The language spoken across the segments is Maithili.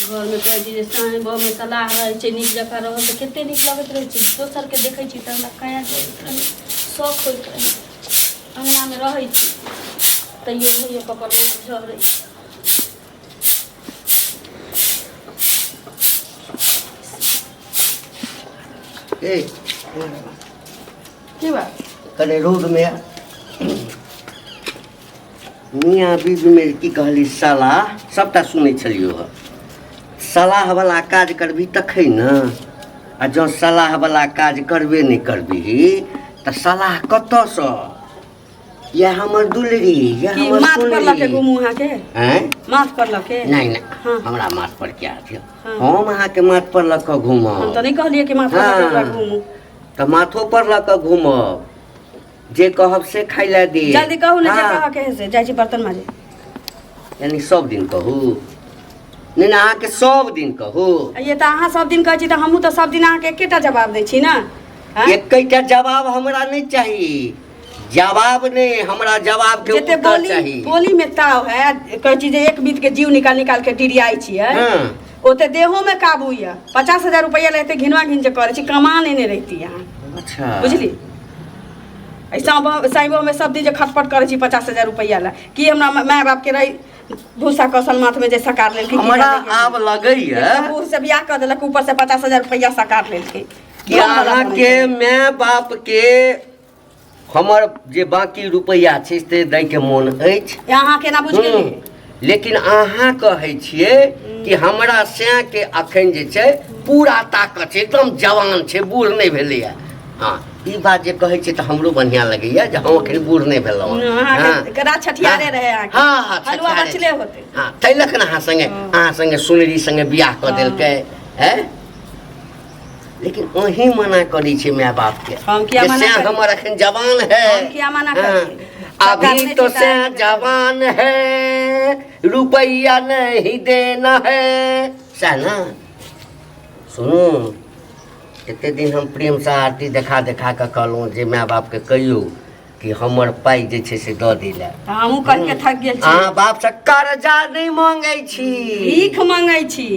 घरमे कहै छी जे साँझ बमे सलाह रहै छै नीक जकाँ रहल तऽ कते नीक लगैत रहै छै दोसरके देखै छी तऽ हमरा काया जरैत रहै शौक होइत रहै अङ्गनामे रहै छी तैयो होइए ककर मन झरै ए की बात कने रोडमे मियाँ बीबीमे की कहली सलाह सभटा सुनै छलियौ हँ सलाहवला काज करबही तखन ने आ जँ सलाहवला काज करबे नहि करबिही तऽ सलाह कतऽसँ इएह हमर दुलरी इएह की हमर माथ पर लऽ के सुनरी घुमू अहाँके आँय माथ पर लऽ के नहि नहि हाँ। हमरा माथ पर क्या छै हाँ। हम अहाँके माथ पर लऽ कऽ हम घूमब तऽ नहि कहलियै कि माथ पर लऽ के हाँ। ओकरा घुमू तऽ माथो पर लऽ कऽ घूमब जे कहब से खाइ लए दे जल्दी कहू ने जे हाँ। कहऽ के है से जाइ छी बर्तन माजे यानी सब दिन कहू नहि नहि अहाँके सब दिन कहू ये तऽ अहाँ सब दिन कहै छी तऽ हमहूँ तऽ सब दिन अहाँके एकेटा जवाब दै छी ने आँय? एकेटा जवाब हमरा नहि चाही जवाब नहि हमरा जवाब के जते उत्तर बोली चाही बोली में ताव है कहै छी जे एक बीत के जीव निकाल निकाल के डिरियाइ छियै हाँ। ओते देहो में काबू यऽ 50,000 रुपैआ ला एते घिनवा घिन जे करै छी कमा लेने रहिती अहाँ अच्छा बुझली ऐसा साइबो में सब दिन जे खटपट करै छी 50,000 रुपैआ ला की हमरा माय बाप के रही भूसा कसल माथ में जे सकार लेलकै की हमरा लेलकै? आब लगैया एकटा बूढ़ से बियाह कऽ देलक ऊपर से 50,000 रुपैआ सकार लेलकै कि अहाँके माय बाप के हमर जे बाकी रुपैआ छै से दैके मोन अछि अहाँ केना बुझि गेलियै लेकिन अहाँ कहै छियै कि हमरा सैके अखन जे छै पूरा ताकत छै एकदम जवान छै बूढ़ नहि भेलैए हँ ई बात जे कहै छियै तऽ हमरो बढ़िआँ लगैए जे हम अखन बूढ़ नहि भेलहुँ हँ अहाँके रात छठियारे रहै अहाँके हँ हँ हलुआ छठियारे बचले होतै हँ ताहि लऽ कऽ ने अहाँ सङ्गे अहाँ सङ्गे सुनरी सङ्गे बियाह कऽ देलकै हैं लेकिन अहीं मना करै छै माय बाप के हम किया जे मना सैं करी? हमर अखन जवान है हम किया मना हाँ। करी? सरकार अभी नहि तो छै सैं तऽ जवान है रुपैया नहीं देना है सएह ना सुनू एते दिन हम प्रेमसँ आरती देखा देखा कऽ कहलहुँ जे माय बापके कहियौ कि हमर पाइ जे छै से दऽ दै लए तऽ हमहूँ कहि के थकि गेल छी अहाँ बापसँ कर्जा नहि मांगै छी भीख मंगै छी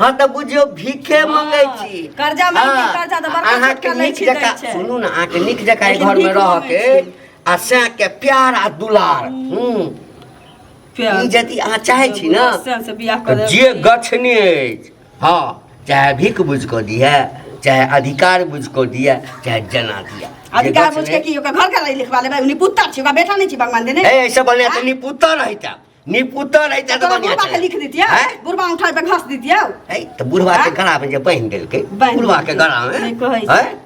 हँ तऽ बुझियौ भीखे मंगै छी कर्जा मांगि के हँ, कर्जा तऽ बड़का अहाँके छोटका लै नीक छी, दै जकाँ छै। सुनू ने अहाँके नीक जकाँ एहि लेकिन घरमे भीख रहके मंगै छी। आ सएहके प्यार आ दुलार हूँ ई यदि अहाँ चाहै छी ने से बियाह कऽ तऽ देब। जे गछने अछि हँ चाहे भीख बुझि कऽ दिहे चाहे अधिकार बुझि कऽ दिए चाहे जना दिए अधिकार बुझ के की ओकर घर के लिखवा लेबै निपुत्तर छी ओकरा बेटा नहि छी भगवान देने ए ऐसे बढ़िया तऽ निपुत्तर रहिता निपुत्तर रहिता तऽ तोरा बढ़िया बुढ़बा के लिख दितियै हैं? बुढ़बा उठा पे घस दितियै है तऽ बुढ़वा के हैं? गला में जे बान्हि देलकै बान्हि बुढ़वा के देलकै। गला में नहि कहै छै। हैं?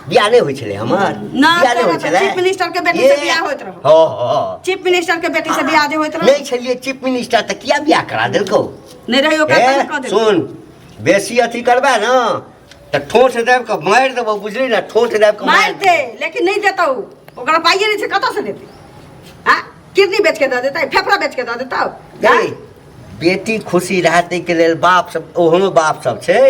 बियाह नहि होइ छलै हमर ना, बियाह नहि तोरा होइ तऽ छलै चीफ मिनिस्टर के बेटी से ए, बियाह होइत रहौ। हँ हँ चीफ मिनिस्टर के बेटी से बियाह जे होइत रहौ नहि छलियै चीफ मिनिस्टर तऽ किया बियाह करा देलकौ नहि रही ओकरा ए, तहन कऽ देलकै सुन बेसी अथी करबै ने तऽ ठोस दाबि कऽ मारि देबौ बुझली ने ठोस दाबि कऽ मारि दे लेकिन नहि देतौ ओकरा पाइए नहि छै कतऽ से देतै आ किडनी बेच के दऽ देतै फेफड़ा बेच के दऽ देतौ गई बेटी खुशी रहै ताहिके लेल बाप सब ओहनो बाप सब छै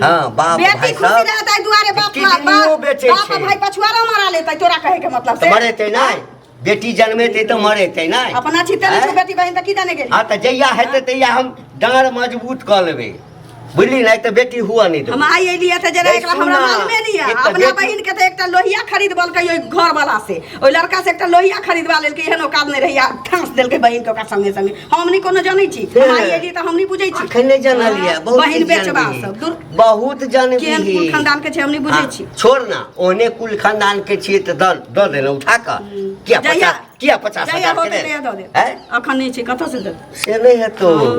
हँ बाप बेटी भाई खुशी सब रहतै दुआरे बाप किडनियो बेचै बाप छै। भाई पछुआरा मारा लेतै तोरा कहै के मतलब तऽ से मरेतै नहि बेटी जन्मेतै तऽ मरेतै नहि अपना छिते नहि छौ आँय? बेटी बहिन तऽ की जाने गेली हँ तऽ जहिया हेतै तहिया हम डाँड़ मजबूत कऽ लेबै बुझली नहि तऽ बेटी हुआ नहि हम देबै आइ एलियै तऽ जेना नहीं, एकरा हमरा सुन ना। मालूमे नहि यऽ एक तऽ अपना बेटी- बहिन के तऽ एकटा लोहिया खरीद बलकै ओहि घर वाला से ओहि लड़का से एकटा लोहिया खरीदवा लेलकै एहन औकात नहि रहै आ ठाँस देलकै बहिन के ओकरा संगे संगे हम नहि कोनो जनै छी हम आइ एलियै तऽ हम नहि बुझै छी अखन नहि जानलियै बहुत बहिन किछु बेचबा जानबिही। सब दूर बहुत जानबिही केहन कुल खानदान के छै हम नहि बुझै हाँ, छी छोड़ ना ओहने कुल खानदान के छियै तऽ दऽ दऽ देने उठा कऽ किया जहिया- पचास किया पचास जहिया हजार के होतै दे? तहिया दऽ देब हैं? अखन नहि छै कतऽ से देब से नहि हेतौ हाँ।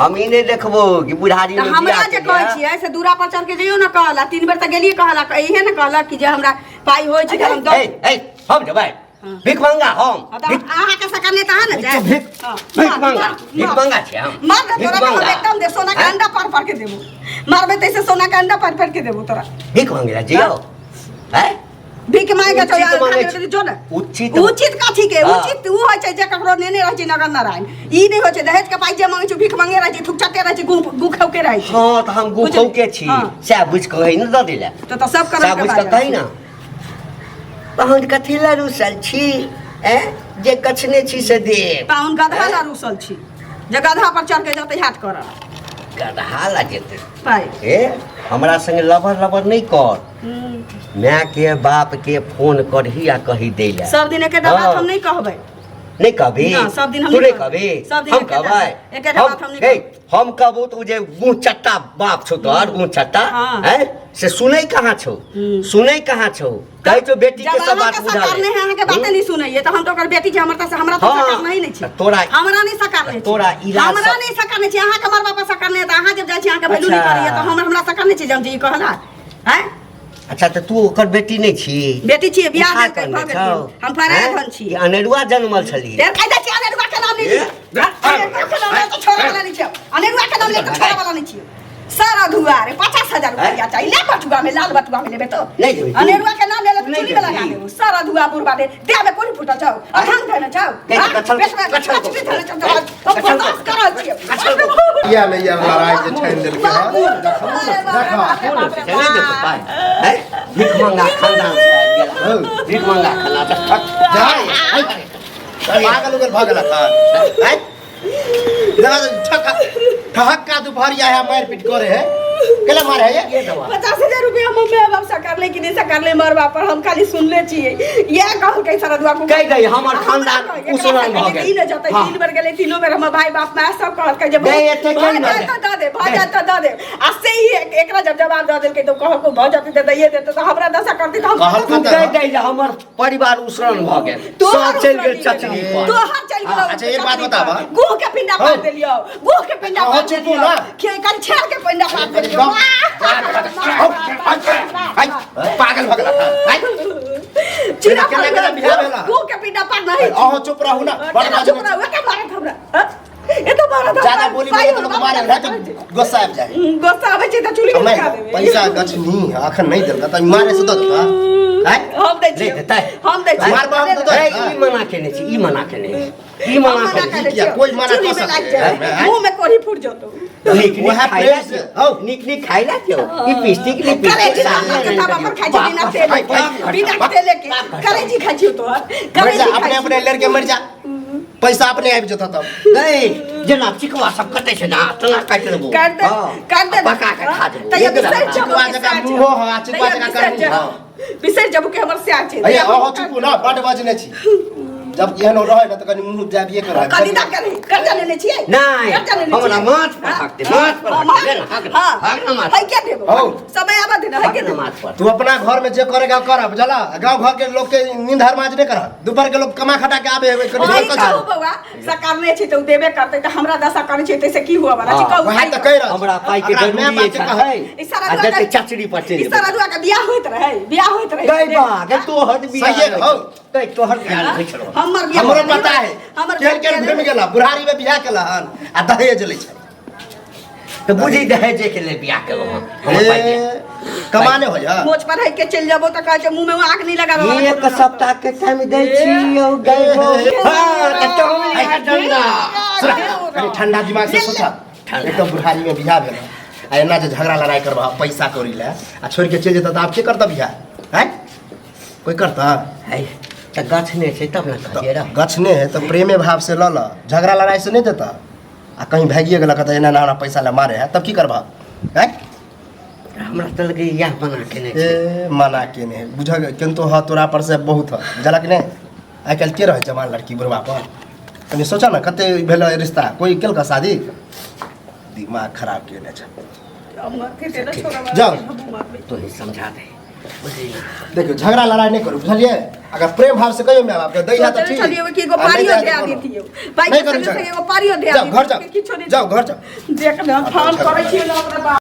हम ई नहि देखबो कि बुढ़ारी तऽ में हमरा बियाह जे केलियै। कहै छियै से दूरा पर चढ़ के जइयौ ने कहला तीन बेर तऽ गेलियै कहला इहे ने कहलक कि जे हमरा पाइ होइ छै तऽ हम दऽ ए ए हम जेबै हाँ। भीख मंगा हम हाँ, तऽ भीख अहाँके सका नहि तऽ अहाँ ने जायब भीख हाँ, भीख मार, मंगा मार, भीख मार। मंगा छै हम मार दे भीख तोरा के हम मंगा एकदम दे सोना के हैं? अंडा पर पर के देबो मारबे तैसे सोना के अंडा पर पर के देबो तोरा भीख मंगे ला जियो हैं भीख मांगे के उचित मांगे छै। जो ने उचित उचित कथी के हाँ। उचित उ होइ छै जे ककरो नेने रहै छै नगर नारायण ई नहि होइ छै दहेज के पाइ जे मांगे छै भीख मांगे रहै छै थुकचते रहै छै गु गु खौके रहै छै हँ तऽ हम बुझली? गुखौके छी हाँ। सएह बुझि कऽ कही ने दऽ दै लए तऽ तऽ सब सएह करम के बुझि कऽ बाजल कही ने तहन कथी लए रुसल छी ऐं जे गछने छी से देब पाहुन गधा ला रुसल छी जे गधा पर चढ़ के जतै हाथ करऽ गदहा ला जेतै। पाइ। ए हमरा संगे लबर लबर नहि कर। माय के बाप के फोन करही आ कही दै लए। सब दिन एकेटा बात हाँ। हम नहीं कहबै। नहीं कहबी? ना, सब दिन हम तू नहीं नहीं कहबी? सब दिन हम एकेटा- कहबै? एकेटा बात हम नहीं गै, हम कहबो तऽ ओ जे मुँह चट्टा बाप छौ तोहर, मुँह चट्टा, हाँ। हैं? से सुनै कहाँ छौ? सुनै कहाँ छौ? कहै छौ बेटी के जब सब बात अहाँके बुझा सकार ले। नहीं है, अहाँके बाते नहीं सुनैये, तऽ हम तऽ ओकर बेटी छी, हमर तऽ हमरा तऽ हाँ, सकार नहीं नहि छै। तऽ तोरा- हमरा नहीं सकार नहीं छै। तोरा इलाज हमरा सब- नहीं सकार नहीं छै। अहाँके मर बापा सकार नहीं है, तऽ अहाँ जब जाइ छी अहाँके वैल्यू नहीं अच्छा। करैये, तऽ हमरा सकार नहीं छै जे हम जे ई कहला। हैं? अच्छा तऽ तू ओकर बेटी नहि छी? बेटी छियै, बियाह उठा देलकै, कऽ भऽ ने गेल। छौ? हम पराया हैं? धन छी। ई अनेरुआ जनमल छली। फेर कहि दै छी अनेरुआ के नाम नहि लिअ। अनेरुआ के नाम ले तऽ छोड़ै वाला नहि छियै। अनेरुआ के नाम ले तऽ छोड़ै वाला नहि छियै। सारा धुआ रे 50,000 रुपया चाही। ले बटुआ में, लाल बटुआ में लेबे तो। नहि देबै तू। अनेरुआ के नाम ले ले तऽ नहि चुल्ही में लगा देबही। देबो। सारा धुआ बुढ़बा दे। देह में कोन फूटल छौ? अधान धैने छौ? गै, हाँ? कछल- पेट में कछल कछली धैने छौ? गै, हम कछल- बर्दाश्त कर रहल छियै। कछल- किया नहि ये लड़ाई जे ठानि देलकै हँ? देखो, देखो। चले देखो पाइ हैं? भिखमंगा खानदान से आबि गेल हौ। भिखमंगा खानदान से ठक जा, है, पागल उगल भऽ गेलक हँ? हैं? देखा तो ठहक्का दुपहरिया है मारि पीट करे है केला मारे है ये? ये दवा 50,000 रुपया हम my बाप सकार ले कि नहीं सकार ले मर बाप पर हम खाली सुनले छियै। इएह कहलकै सरदुआ को। कहि गई, हमर खानदान उसरन भऽ गेल। ई ने जतै हाँ। 3 बेर गेलै, तीनो बेर हमर भाई बाप माय सब कहलकै जे गई, एते भऽ केना जाए तऽ दऽ दे, भऽ जाए तऽ दऽ दे। आ से ही एकरा जब जवाब दऽ देलकै तऽ कहलकै भऽ जेतै तऽ दैये देतै, तऽ हमरा दशा करतै तऽ हम कहलकै तू कहि दे जे हमर परिवार उसरन भऽ गेल, तोहर सब चलि गेल उसरन चचनी पर। तोहर चलि गेलौ। अच्छा, एक बात चचनी बताबऽ। पर। गुह के पिंडा हौ। पार देलियौ, गुह के पिंडा अहाँ पार चुप देलियौ। ना। खे कल छेड़ के पिंडा पार देलियौ। है, पागल भऽ गेलक हँ? है? चिड़ा केना पार केना बियाह भेला? गुह के पिंडा पार नहीं। अहाँ चुप रहू ना, बड़ केना बाजू चुप रहू? एते मारत हमरा, हँ? एते मारत हमरा। ज्यादा बोली पाइ बोले तऽ लोक मारे हमरा है तऽ गुस्सा आबि जाइ। गुस्सा आबै छै तऽ चुल्ही हमरा लगा देबै। पैसा गछनी अखन नहि देलक तऽ मारे से दऽ देता हैं? हम दै नहि छियै, देतै। हम दै छियै। मार बाप तऽ दऽ ए, देतै। ई मना केने छी, ई मना केने छी, ई मना हम मना केने करै किया? छियौ। कोइ मना चुल्ही कऽ में लागि सकैए? जाय, हैं? मुँह में कोढ़ी फूट जतौ। नीक नीक वएह खाइ ला प्रेम से, दियौ। हौ। नीक नीक खाइ ला दियौ। ई पिस्टिक नी करेजी के तावा पर खाइ छी बिना तेल के, बिना तेल के करेजी खाइ छियौ तोहर। मर करेजी जा खाइ अपने छियौ। अपने लड़के मर जा, पैसा अपने आबि जेतौ तब। नहीं जेना चिकवा सब कटै छै ना तेना काटि लेबो। काटि दे, हाँ, काटि दे। पका के खा जेबो। तैयो बिसरि जेबो चिकवा कि जकाँ सएह छै। मुँहो हँ, आ चिकवा तैयो जकाँ बिसरि करनी जेबो। हँ। बिसरि जेबो कि हमर सएह छै। अरे अहाँ चुपू ना, बड बजने छी। जब एहनो रहै ने तऽ कनि मुँह जाबिये के रहै। कदी दा करी कर्जा लेने छियै? नहि, कर्जा लेने हमरा छियै? माछ पर हक दे, माछ पर हक दे, ले ना, हक ना, हाँ, हक ना माछ। है के देबो? हौ। समय आबऽ दे ना, है हक के ना देबो? माछ पर। तू अपना घर में जे करेगा कर, बुझला? गांव घर के लोग के नींद हरमाज नहीं कर। दोपहर के लोग कमा खटा के आबे हेबे कनि वही घर कहू चल। बौआ, सरकार नहि छै तऽ ओ देबे करतै, तऽ हमरा दशा करै छै ताहिसँ की हुअ वाला छै? हाँ, कहू, वएह खाइ तऽ कऽ। कहि रहल छी। हमरा पाइ के हमरा जरूरी माय बाप के छै। कहै। ई सारा आ दुआ जते के- चचरी पर चलि ई सारा जेबै। दुआ के बियाह होइत रहै, बियाह होइत रहै। गई बा, गई तोहर बियाह सहिए रहै। हौ। गई तोहर बियाह रहै छलौ। हमर बियाह हमरो नहि पता है। हमर केहन बियाह केहन घुमि गेला, बुढ़ारी में बियाह केला हन आ दहेज लै छै। तऽ बुझी दहेजे के लेल बियाह केलहुँ हन। हमर पाइ दे। ए, कमाने होय हँ। मोच पर है के चलि जेबो तऽ कहै छै मुँह में आग नहि लगाबे वाला एक कोनो। सप्ताह के टाइम दै छी यौ गई बा। हाँ, तऽ तोहर इएह धंधा। सुन, कनि ठंडा दिमाग से सोचा। ठंडा। एक तऽ बुढ़ारी में बियाह भेल आ एना जे झगड़ा लड़ाई करबा पैसा कौड़ी ले आ छोड़ के चलि जेतऽ तऽ आब के करतऽ बियाह? हैं? कोई करता? है तऽ गाछ नहि छै तब ने कहलियै रह। गछने है तऽ प्रेमे भाव से लऽ लऽ, झगड़ा लड़ाई से नहीं देता। आ कहीं भागिए गेलक तऽ एना एना हमरा पैसा ले मारे है तब की करबा? हैं? हमरा तऽ लगैए इएह मना केने छै। ए मना केने है बुझ किन्तु हाँ तोरा पर से बहुत है, बुझलक कि नहीं? आइ काल्हि के रहै जवान लड़की बुढ़वा पर? कनि सोचऽ ने कते भेल रिश्ता, कोई केलक शादी? दिमाग खराब केने छै। जाओ। तू ही समझा दे, बुझली ना? देखियौ झगड़ा लड़ाई नहीं करू, बुझलियै? अगर प्रेम भाव से कहियौ my बाप के दै है तऽ सोचने ठीक। छलियै कि एगो आ नहि पारियो दै है धए तऽ कोनो। दितियौ। पाइ नहि के करू संगे झगड़ा। संगे एगो पारियो धए जाओ घर दितियौ, जाओ, किछो नहि। जाओ घर जाओ। देख ने, फोन करै छियै ने ओकरा बाप।